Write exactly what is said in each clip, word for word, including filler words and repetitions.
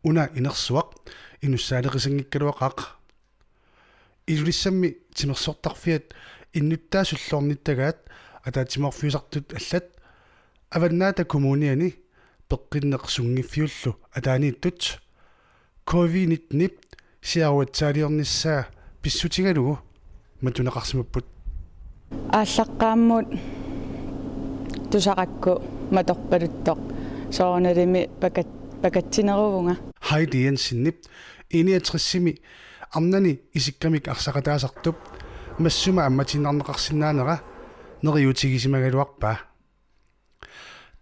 Una inersuaq inussaaleqisanngikkaluaqaaq. Ilulissammi timersortarfiat innuttaasulluarnittagaat ataatsimoorfiusartut allat Avannaata Kommuniani peqqinneq sunngiffiullu ataaniittut covid nitten-ip siaruatsaaliornissaa pissutigalugu matuneqarsimapput. Aallaqqaammut tusarakku matorpaluttoq soorunalimi pakat-, pakatsineruvunga. Heidi Jensenip enogtresimi arnani isikkamik arsaqataasartup massuma ammatiinnarneqarsinnaanera neriuutigisimagaluarpaa.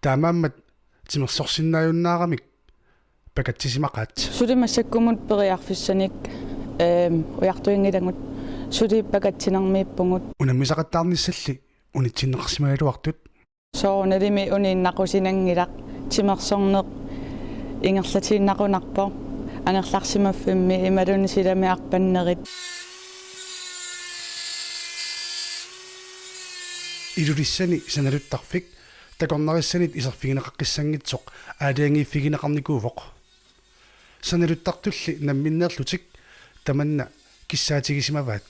Taamaammat timersorsinnaajunnaarami pakatsisimaqaat. Suli massakkumut periarfissanik, ehm, ujartuinngilagut, suli pakatsinermiippugut. Unammisaqattaarnissalli unitsinneqarsimagaluartut. Soorunalimi uniinnaqusinanngilaq, timersorneq ingerlatiinnaqunarpoq angerlarsimaffimmi imaluunniit silami arpannerit. Ilulissani sanaluttarfik takornarissanit iserfigineqaqqissanngitsoq aalajangiiffigineqarnikuuvoq. Sanaluttartulli namminneerlutik tamanna kissaatigisimavaat.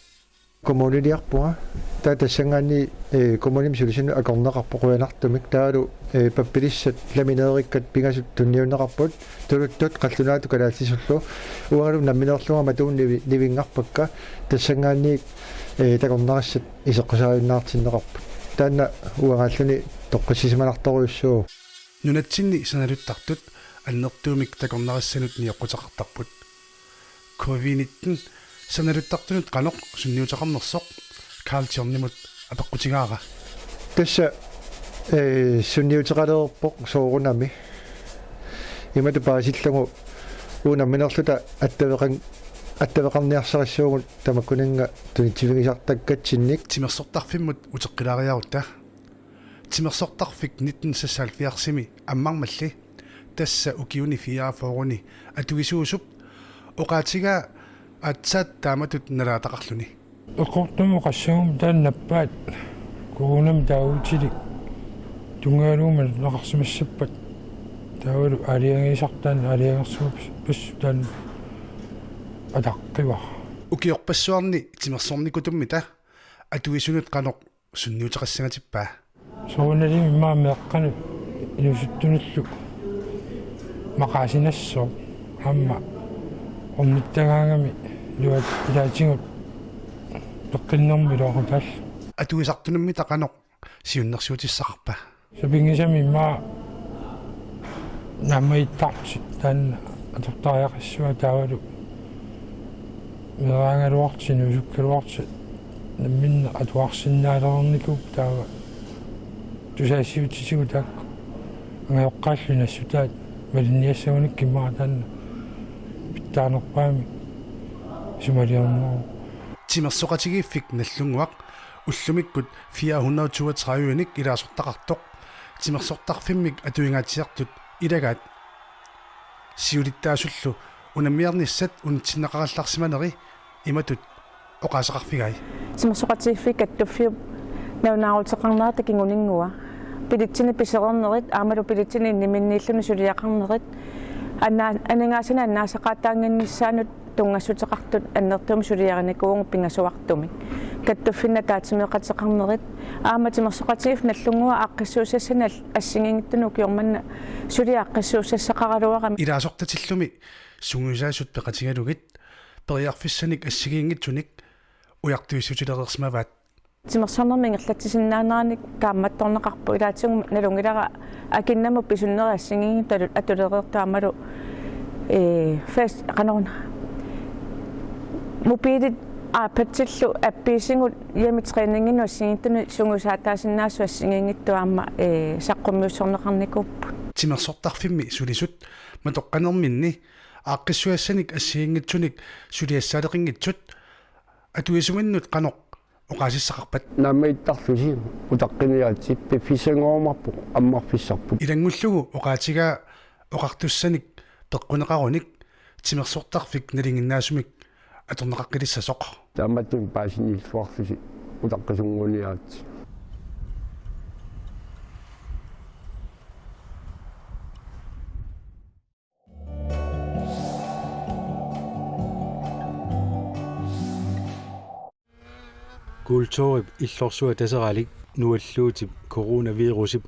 Kommuniliarpunga. Taava tassanngaanniit, eh, kommunimi sulisunut akorneqarpoq qujanartumik. Taavalu, eh, pappilissat lamineerikkat pingasut tunniunneqarput. Tuluttut qallunaatut kalaallisullu. Uangalu nammineerlunga matuunniit nivi-, nivinngarpakka. Tassanngaanniit, eh, takornarissat iseqqusaajunnaartinneqarput. Taanna uangaalluni toqqissisimanartorujussuuvoq. Nunatsinni sanaluttartut annertuumik takornarissanut nioqquteqartarput. Covid nitten sanaluttartunut qanoq sunniuteqarnersoq Carl Thornimut apeqqutigaara. Tassa, eh, sunniuteqalereerpoq soorunami. Imatut paasillugu uagut nammineerluta attaveqan-, attaveqarniarsarissavagut tamakkuninnga tunitsivigisartakkatsinnik. Timersortarfimmut uteqqilaariarutta. Timersortarfik nitten seksoghalvfjerdsimi ammarmalli, tassa ukiuni fireogfyrreni atuisuusup, oqaatigaa aatsaat taamatut nalaataqarluni. Eqqortumut oqassaguma taanna nappaat coronami taaguutilik tunngavigalugu matuneqarsimassappat, taavalu aalajangiisartaa aalajangersimappassuit taanna ataqqivara. Ukiorpassuarni timersornikutummita atuisunut qanoq sunniuteqassanngatippaa. Soorunalimi immaqa meeqqanut inuusuttunullu maqaasinassooq, aamma ornittagaangami iluat-, ilaatigut peqqinnermik iluaqutaallugu. Atuisartunummita qanoq siunnersuutissaqarpa? Sapinngisamik immaqa naammagittaartut taanna atortariaqassuaq, taavalu meeraagaluartut, inuusukkaluartut namminneq atuarsinnaalereernikuupput, taava tusagassiuutitigut taakku angajoqqaallugit nassutaat malinniassagunikkit immaqa taanna pitsaanerpaamik isumaliorneruvoq. Timersoqatigiiffik Nagdlunguaq ullumikkut fire hundrede toogtredive-nik ilaasortaqartoq timersortarfimmik atuingaatsiartut ilagaat. Siulittaasullu unammiarnissat unitsinneqarallarsimaneri imatut oqaaseqarfigai. Timersoqatigiiffiit kattuffiup nalunaaruteqarnerata kinguninngua. Billetsinik pisereernerit aammalu billetsinik inniminniilluni suliaqarnerit anna-, aningaasanik annaasaqaataannginnissaannut tunngassuteqartut annertuumik suliarinikuuvugut pingasuartumik. Kattuffinnik ataatsimeeqateqarnerit aamma Timersoqatigiiffik Nagdlunguaq aaqqissuussassanik al-, assigiinngitsunik ukioq manna suli aaqqissuussassaqaraluarami. Ilaasortatillumi sungiusaasut peqatigalugit periarfissanik assigiinngitsunik ujartuissuutilereersimavaat. Timersornermi ingerlatsisinnaanerannik kaammattorneqarpoq, ilaatigut nalunngilara akinnamut pisunneri assigiinngitsut atu-, atulereertut aammalu, ee, fast-, qanoruna, mobilit iPadsillu appiisigut hjemmetræninginnut assigiinngitsunik sungiusaataasinnaasut assigiinngitsut aamma, ee, saqqummiussorneqarnikuupput. Timersortarfimmi sulisut matoqqanerminni aaqqissugassanik assigiinngitsunik suliassaaleqinngitsut atuisuminnut qanoq oqaasissaqarpat? Naammagittarlusi utaqqiniaatsit piffissanngorumaarput ammarfissarput. Ilanngullugu oqaatigaa oqartussanik peqquneqarunik timersortarfik nalinginnaasumik atorneqaqqilissasoq. Taamaattumik paasiniilluarlusi utaqqisunnguuniaatsit. Kulturip illorsuaq Taseralik nualluutip coronavirusip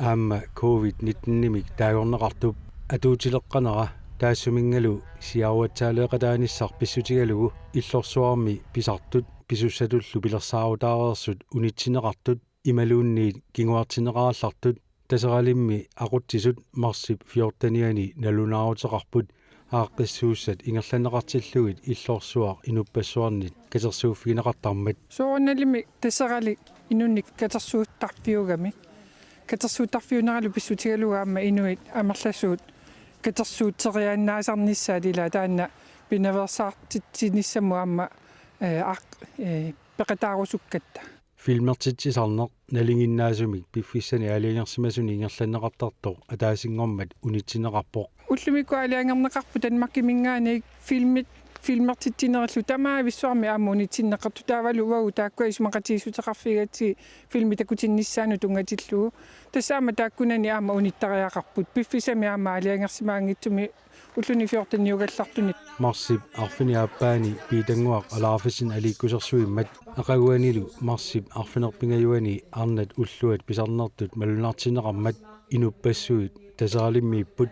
aamma covid nitten-imik taagorneqartup atuutileqqanera taassuminngalu siaruatsaaleeqataanissaq pissutigalugu illorsuarmi pisartut pisussatullu pilersaarutaareersut unitsinneqartut imaluunniit kinguartinneqarallartut Taseralimmi aqutsisut marsip fjortenianni nalunaaruteqarput aaqqissuussat ingerlanneqartillugit illorsuaq inuppassuarnit katersuuffigineqartarmat. Soorunalimi Taseralik inunnik katersuuttarfiugami. Katersuuttarfiuneralu pissutigalugu aamma inuit amerlasuut katersuuteriaannaasarnissaat ilaa taanna pinaveersaartitsinissamut aamma, eh, aq-, eh, peqataarusukkatta. Filmertitsisarneq nalinginnaasumik piffissani aalajangersimasuni ingerlanneqartartoq ataasinngormat unitsinneqarpoq. Ullumikkut aalajangerneqarpoq Danmarkiminngaanniit filmit, filmertitsinerillu tamavissuarmi aamma unitsinneqartut taavalu uagut taakkua isumaqatigiissuteqarfigigatsigit filmi takutinnissaanut tunngatillugu. Tassa aamma taakkunani aamma unittariaqarput. Piffissami aamma aalajangersimaanngitsumi ulluni fjorteniugallartuni. Marsip arfineq-aappaani Piitannguaq Alaarfissen aliikkusersuimmat aqaguanilu marsip arfineq-pingajuani arnat ulluat pisarnertut malunnartinneqarmat inuppassuit Taseralimmiipput.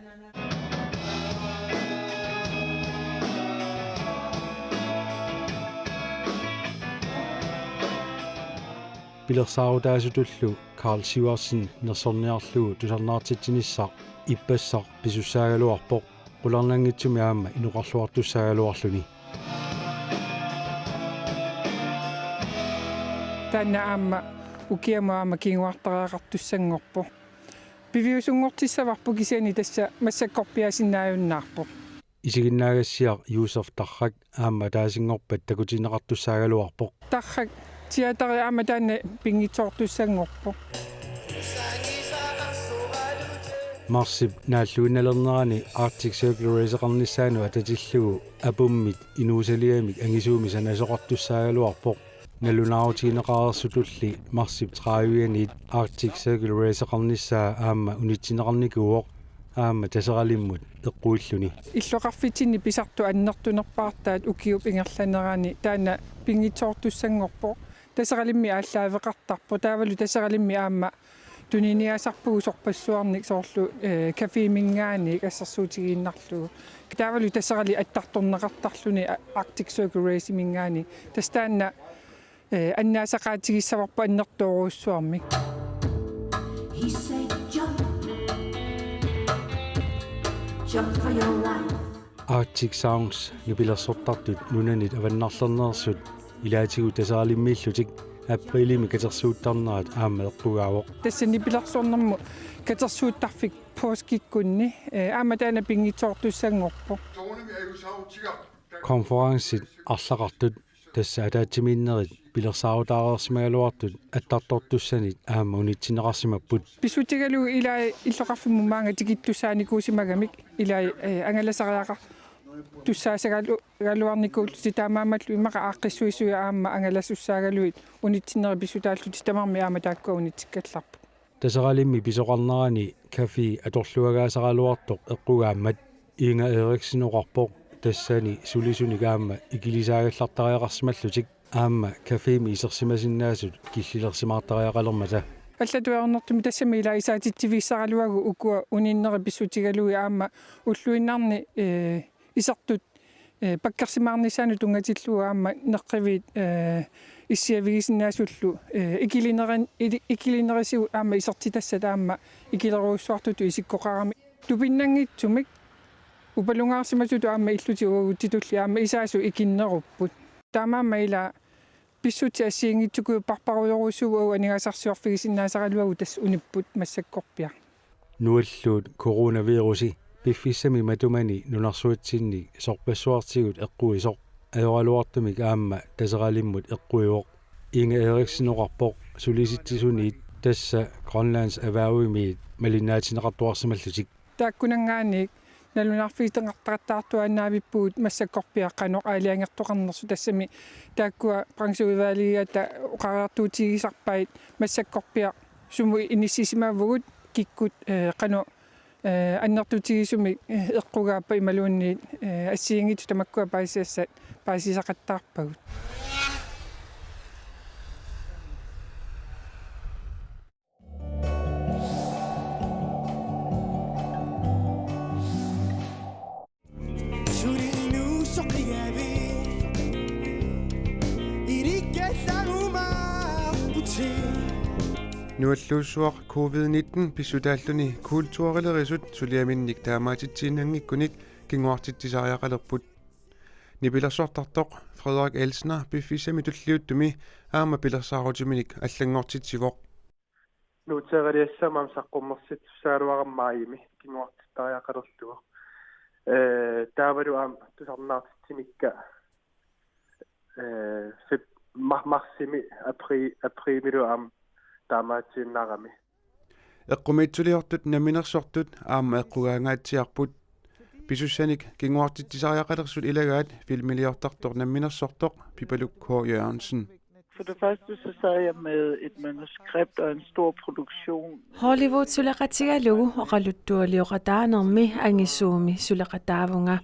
Pilersaarutaasutullu Karl Sivertsen nersorniarlugu tusarnaartitsinissaq ippassaq pisussaagaluarpoq. Qularnanngitsumi aamma inoqarluartussaagaluarluni. Taanna aamma ukiamut aamma kinguartariaqartussanngorpoq. Piviusunngortissavarput kisianni tassa massakkorpiaasinnaajunnaarpoq. Isiginnaagassiaq Josef Tarrak aamma ataasinngorpat takutinneqartussaagaluarpoq. Tarrak teateri aamma taanna pinngitsoortussanngorpoq. Marsip naalluinnalernerani Arctic Circle Raceqarnissaanut atatillugu apummit inuusaliamik angisuumik sanasoqartussaagaluarpoq. Nalunaarutigineqareersutulli marsip tredive-aniit Arctic Circle Raceqarnissaa aamma unitsinneqarnikuuvoq aamma Taseralimmut eqquilluni. Illoqarfitsinni pisartut annertunerpaartaat ukiup ingerlanerani taanna pinngitsoortussanngorpoq. Taseralimmi aallaaveqartarpoq. Taavalu Taseralimmi aamma tuniniaasarpugut sorpassuarnik soorlu, eh, caféminngaanniit assersuutigiinnarlugu. Taavalu Taseralik attartorneqartarluni A-, Arctic Circle Race-iminngaanniit. Tassa taanna, eh, annaasaqaatigissavarput annertoorujussuarmik. He said, "Jump, jump for your life." Arctic Sounds nipilersortartut nunanit avannarlerneersut ilaatigut Taseralimmiillutik apriilimi katersuuttarnerat aamma eqqugaavoq. Tassa nipilersornermut katersuuttarfik påskikkunni, eh, aamma taanna pinngitsoortussanngorpoq. Konferencit arlaqartut tassa ataatsimiinnerit pilersaarutaareersimagaluartut attartortussanit aamma unitsinneqarsimapput. Pissutigalugu ilai illoqarfimmut maanga tikittussaanikuusimagamik ilai, eh, angalasariaqartussaasagalu-, galuarnikuullutik taamaammallu immaqa aaqqissuisuja aamma angalasussaagaluit unitsinnerit pissutaallutik tamarmik aamma taakkua unitsikkallarput. Taseralimmi pisoqarnerani café atorluagaasaraluartoq eqqugaammat Inga Eriksen oqarpoq tassani sulisunik aamma ikilisaagallartariaqarsimallutik aamma cafémi isersimasinnaasut killilersimaartariaqalermata. Allatut ajornartumik tassami ilaa isaatitsivigisaraluagut ukua uninnerit pissutigalugit aamma ulluinnarni, eh, isertut, eh, pakkersimaarnissaannut tunngatillugu aamma neqqiviit, eh, issiavigisinnaasullu, eh, ikilinerin-, ili-, ikilinerisigut aamma isertitassat aamma ikilerujussuartutut isikkoqarami. Tupinnanngitsumik upalungaarsimasutut aamma illutik uagutsitulli aamma isaasut ikinnerupput. Taamaammat ilaa pissutsit assigiinngitsukujuppassuarujorujussuuvoq uagut aningaasarsiorfigisinnaasaraluagut tassa unipput massakkorpiaq. Nualluut coronavirusi piffissami matumani nunarsuatsinni sorpassuartigut eqquisoq ajoraluartumik aamma Taseralimmut eqquivoq. Inge Eriksen oqarpoq sulisitsisuniit tassa Grønlands Erhvervimiit malinnaatinneqartuarsimallutik. Taakkunanngaanniit nalunaarfigitaqattaartuaannavippugut massakkorpiaq qanoq aalajangertoqarnersoq, tassami taakkua brancheudvalgigata oqariartuutigisarpaat massakkorpiaq sumut inissisimavugut kikkut, eh, qanoq, eh, annertutigisumik, eh, eqqugaappat imaluunniit, eh, assigiinngitsut tamakkua paasisassat paasisaqattaarpagut. Nualluussuaq covid nitten pissutaalluni kulturilerisut suliaminnik taamaatitsiinnanngikkunik kinguartitsisariaqalerput. Nipilersortartoq Frederik Elsner piffissami tulliuttumi aamma pilersaarutiminik allanngortitsivoq. Nuuteeraliassama saqqummersitsissagaluarama maajimi kinguartittariaqalerlugu. Ee, taavalu aamma tusarnaartitsimikka, ee, feb-, ma-, marsimi apri-, aprilimilu aamma taamaatiinnarami. Eqqumiitsuliortut namminersortut aamma eqqugaangaatsiarput. Pisussanik kinguartitsisariaqalersut ilagaat filmiliortartoq namminersortoq Pipaluk K. Jørgensen. For det første så sad jeg med et manuskript og en stor produktion. Hollywood suleqatigalugu oqaluttualioqataanermi angisuumi suleqataavunga.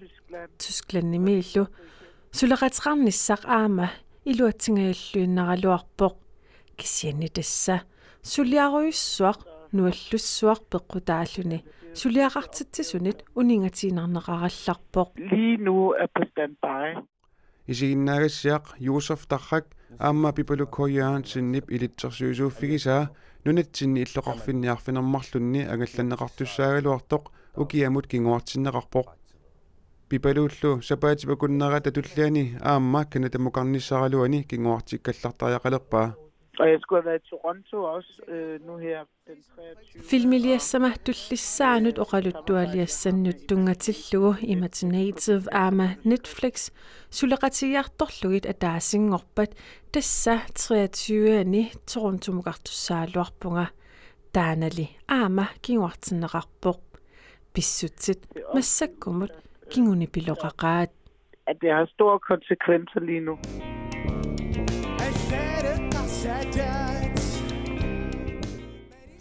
Tysklandimiillu suleqateqarnissaq aamma iluatsingajalluinnaraluarpoq. Kisianni tassa suliarujussuaq nuallussuaq peqqutaalluni suliaqartitsisunit uningatiinnarneqarallarpoq. Lige nu er på standby. Isiginnaagassiaq Josef Tarrak aamma Pipaluk K. Jørgensenip ilitsersuisuuffigisaa nunatsinni illoqarfinni arfineq-marlunni angallanneqartussaagaluartoq ukiamut kinguartinneqarpoq. Pipaluullu sapaatip akunnerata tulliani aamma Canadamukarnissaraluani kinguartikkallartariaqalerpaa. Og jeg skulle have været i Toronto også, øh, nu her den treogtyvende. Filmiliassama tullissaanut oqaluttualiassannut tunngatillugu Imaginative aamma Netflix suleqatigiartorlugit ataasinngorpat tassa treogtyve-ani Torontomukartussagaluarpunga. Taannali aamma kinguartinneqarpoq. Pissutsit massakkumut kingunipiloqaqaat. At det har store konsekvenser lige nu.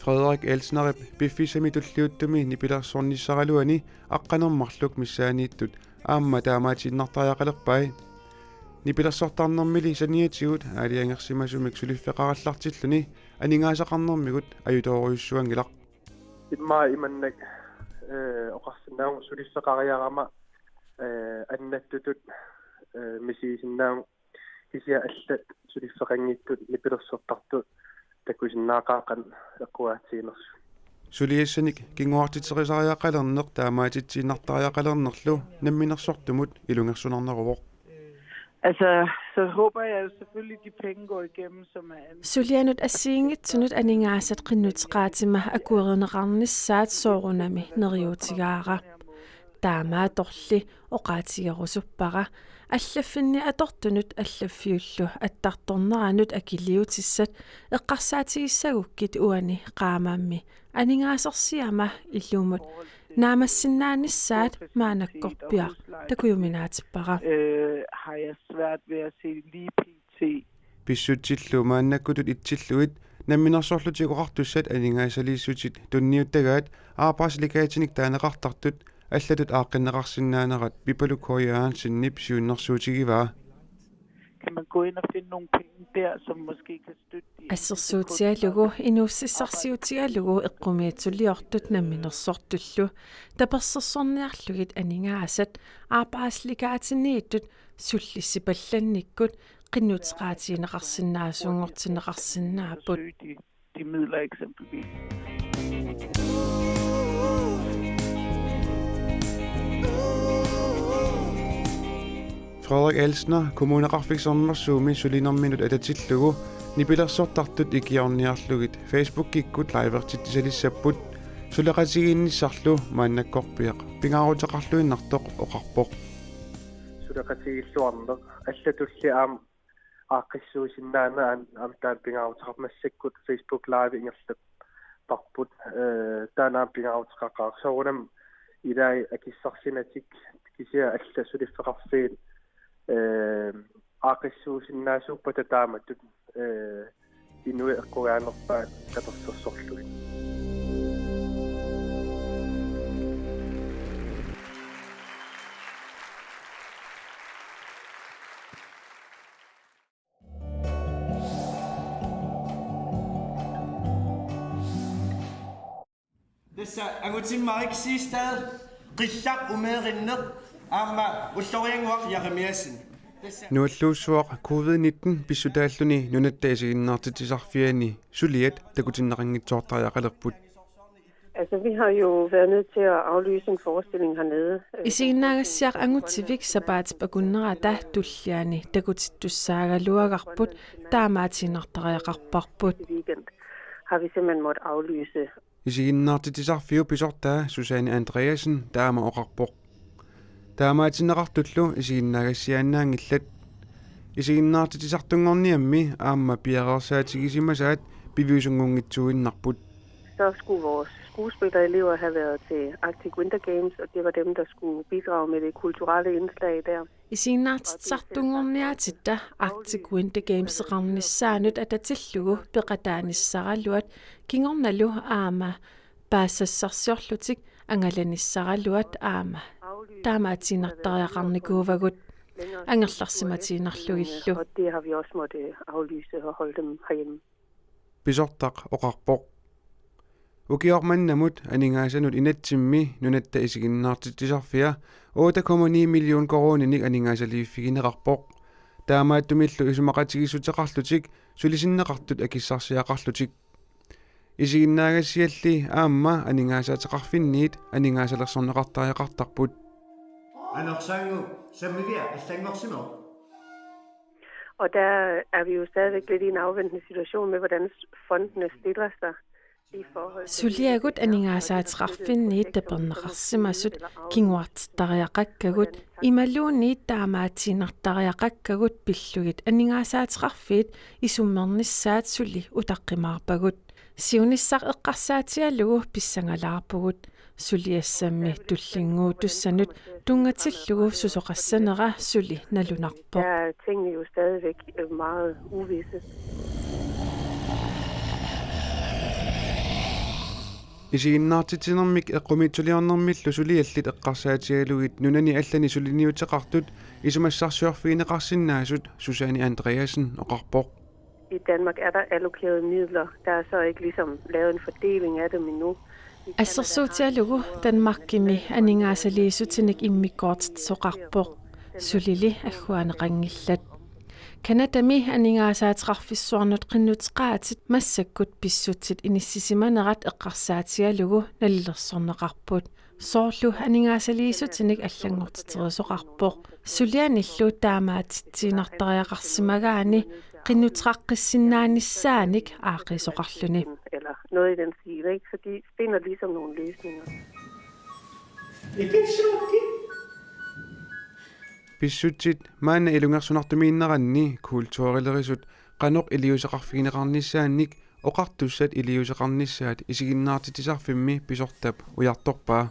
Frederik Elsnerip piffissami tulliuttumi nipilersornissaraluani aqqaneq-marluk missaaniittut aamma taamaatiinnartariaqalerpai. Nipilersortarnermili saniatigut aalajangersimasumik suliffeqarallartilluni aningaasaqarnermigut ajutoorujussuanngilaq. Immaqa imannak, ee, oqarsinnaavunga suliffeqariarama, ee, annattutut, ee, misigisinnaavunga kisianni allat suliffeqanngitsut nipilersortartut takusinnaaqaat qanoq eqqugaatiginersut. Suliassanik kinguartiterisariaqalerneq taamaatitsiinnartariaqalernerlu namminersortumut ilungersunarneruvoq. Altså, så håber jeg jo selvfølgelig, de penge går igennem, som er an- Sulianut assigiinngitsunut aningaasat qinnuteqaatima akuerineqarnissaat soorunami neriuutigaara. Taamaattorli oqaatigerusuppara allaffinni atortunut allaffiullu attartorneranut akiliutissat eqqarsaatigissagukkit uani qaamammi aningaasersiama ilumut naammassinnaanissaat maannakkorpiaq takujuminaatippara. Øh, har jeg svært ved at se lige pt. Pissutsillu maannakkutut itsillugit Namminersorlutik Oqartussat aningaasaliissutit tunniuttagaat Arbejdslegatienik taaneqartartut allatut aaqqinneqarsinnaanerat Pipaluk K. Jørgensenip siunnersuutigivaa. Kan man gå ind og finde nogle penge der, som måske kan støtte de enkelte kunstnere? Assersuutigalugu, inuussutissarsiutigalugu eqqumiitsuliortut namminersortullu tapersersorniarlugit aningaasat Arbejdslegatiniittut sullissipallannikkut qinnuteqaatigineqarsinnaasuunngortinneqarsinnaapput. Søge de, de midler eksempelvis. Frederik Elsner Kommuneqarfik Sermersuumi sulinerminut atatillugu nipilersortartut ikiorniarlugit Facebookikkut livertitsisalissapput suleqatigiinnissarlu maannakkorpiaq pingaaruteqarluinnartoq oqarpoq. Suleqatigiilluarneq allatulli aamma aaqqissuussinnaaneq aamma taanna pingaaruteqarpoq, massakkut Facebook Live ingerlapparput, ee, taanna aamma pingaaruteqaqaaq. Soorunami ilai akissarsinatik kisianni allat suliffeqarfiit, ee, aaqqissuussinnaasuuppata taamatut, ee, inuit eqqugaanerpaat tapersersorlugit. Tassa Angutimmarik Siegstad, Qillaq Umeerinneq, Aamma ulloriannguaq Jeremiassen. Nualluussuaq covid nitten pissutaalluni Nunatta Isiginnaartitsisarfiani suliat takutinneqanngitsoortariaqalerput. Altså, vi har jo været nødt til at aflyse en forestilling hernede. Isiginnaagassiaq Angutivik sapaatip akunnerata tulliani takutittussaagaluagarput taamaatiinnartariaqarparput. I weekend har vi simpelthen måttet aflyse. Isiginnaartitsisarfiup pisortaa Susanne Andreasen taama oqarpoq. Taamaatinneqartullu isiginnaagassiaannaanngillat. Isiginnaartitsisartunngorniammi aamma piareersaatigisimasaat piviusunngunngitsuuinnarput. Så skulle vores skuespillerelever have været til Arctic Winter Games, og det var dem, der skulle bidrage med det kulturelle indslag der. Isiginnaartitsisartunngorniaatitta Arctic Winter Gameseqarnissaanut atatillugu peqataanissaraluat kingornalu aamma paassassarsiorlutik angalanissaraluat aamma taamaatiinnartariaqarnikuuvagut angerlarsimatiinnarlugillu. Og det har vi også måttet øh, aflyse og holde dem herhjemme. Pisortaq oqarpoq. Ukioq mannamut aningaasanut inatsimmi Nunatta Isiginnaartitsisarfia otte komma ni million koruuninik aningaasaliiffigineqarpoq. Taamaattumillu isumaqatigiissuteqarlutik sulisinneqartut akissarsiaqarlutik. Isiginnaagassialli aamma aningaasaateqarfinniit aningaasalersorneqartariaqartarput. Anorsaangu sammivia allanngorsimavoq. Og der er vi jo stadigvæk lidt i en afventende situation med, hvordan fondene stiller sig i forhold til... Suliagut aningaasaateqarfinniit taperneqarsimasut kinguartittariaqakkagut imaluunniit taamaatiinnartariaqakkagut pillugit aningaasaateqarfiit isummernissaat suli utaqqimaarpagut. Siunissaq eqqarsaatigalugu pissangalaarpugut suliassammi tullinnguuttussanut tunngatillugu susoqassanera suli nalunarpoq. Der er tingene jo stadigvæk øh, meget uvisse. Isiginnaartitsinermik eqqumiitsuliornermillu suliallit eqqarsaatigalugit nunani allani suliniuteqartut isumassarsiorfigineqarsinnaasut Susanne Andreasen oqarpoq. I Danmark er der allokerede midler. Der er så ikke ligesom lavet en fordeling af dem endnu. Assersuutigalugu Danmarkimi aningaasaliissutinik immikkoortitsisoqarpoq. Sulili agguaanneqanngillat. Canadami aningaasaateqarfissuarnut qinnuteqaatit massakkut pissutsit inissisimanerat eqqarsaatigalugu nalilersorneqarput. Soorlu aningaasaliissutinik allanngortiterisoqarpoq. Sulianillu taamaatitsiinnartariaqarsimagaanni qinnuteqaqqissinnaanissaannik aaqqiisoqarluni. Eller noget i den stil, ikke? Så de finder ligesom nogle løsninger. Pissutsit maanna ilungersunartumiinneranni kulturilerisut qanoq iliuuseqarfigineqarnissaannik oqartussat iliuuseqarnissaat isiginnaartitsisarfimmi pisortap ujartorpaa.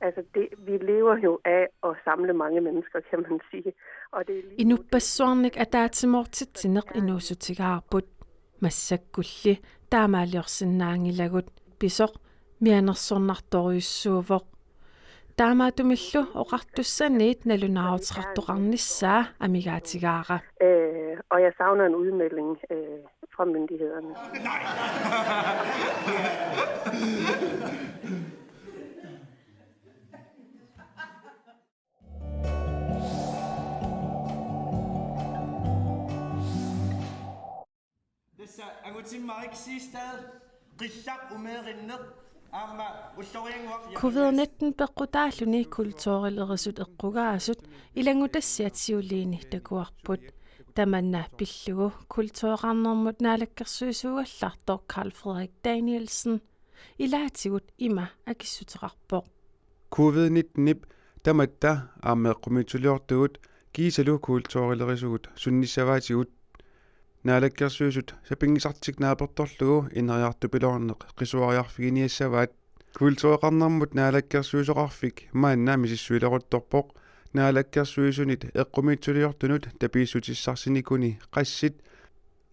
Altså, det, vi lever jo af at samle mange mennesker, kan man sige. Og det er lige nu... Inuppassuarnik ataatsimoortitsineq inuussutigaarput. Massakkulli taamaaliorsinnaanngilagut, pisoq mianersornartorujussuuvoq. Taamaattumillu oqartussaniit nalunaaruteqartoqarnissaa amigaatigaara. Øh, og jeg savner en udmelding øh, fra myndighederne. Tassa Angutimmarik Siegstad, qillaq umeerinneq, aamma ulloriannguaq... Covid nitten peqqutaalluni kulturilerisut eqqugaasut ilanngutassiat siuliini takuarput. Tamanna pillugu kultureqarnermut naalakkersuisuugallartoq Karl Frederik Danielsen ilaatigut ima akissuteqarpoq. Covid nittenip tamatta aamma eqqumiitsuliortugut kiisalu kulturilerisugut sunnissavaatigut. Naalakkersuisut sapinngisartik naapertorlugu ineriartupiloorneq qisuariarfiginiassavaat. Kultureqarnermut naalakkersuisoqarfik maanna misissuileruttorpoq naalakkersuisunit eqqumiitsuliortunut tapiissutissarsinikuni qassit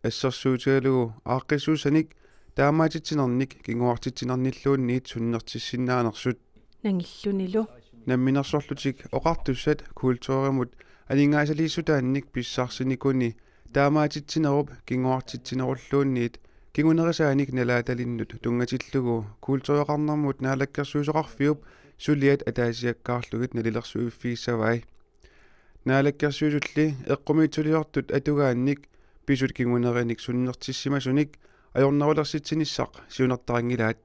assersuutigalugu aaqqissuussanik taamaatitsinernik kinguartitsinernilluunniit sunnertissinnaanersut. Nangillunilu. Namminersorlutik oqartussat kulturimut aningaasaliissutaannik pissarsinikuni taamaatitsinerup kinguartitsinerulluunniit Kingunerisaanik nalaatalinnut tunngatillugu Kultureqarnermut Naalakkersuisoqarfiup suliat ataasiakkaarlugit nalilersuiffigissavai. Naalakkersuisulli eqqumiitsuliortut atugaannik pisut kingunerinik sunnertissimasunik ajornerulersitsinissaq siunertarinngilaat.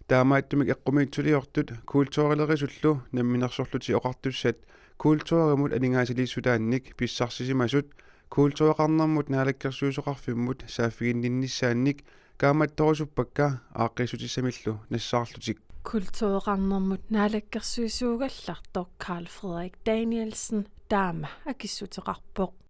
Taamaattumik eqqumiitsuliortut kulturilerisullu Namminersorlutik Oqartussat kulturimut aningaasaliissutaannik pissarsisimasut Kultureqarnermut Naalakkersuisoqarfimmut saaffiginninnissaannik kaammattorusuppakka aaqqiissutissamillu nassaarlutik. Kultureqarnermut naalakkersuisuugallartoq Karl Frederik Danielsen taama akissuteqarpoq.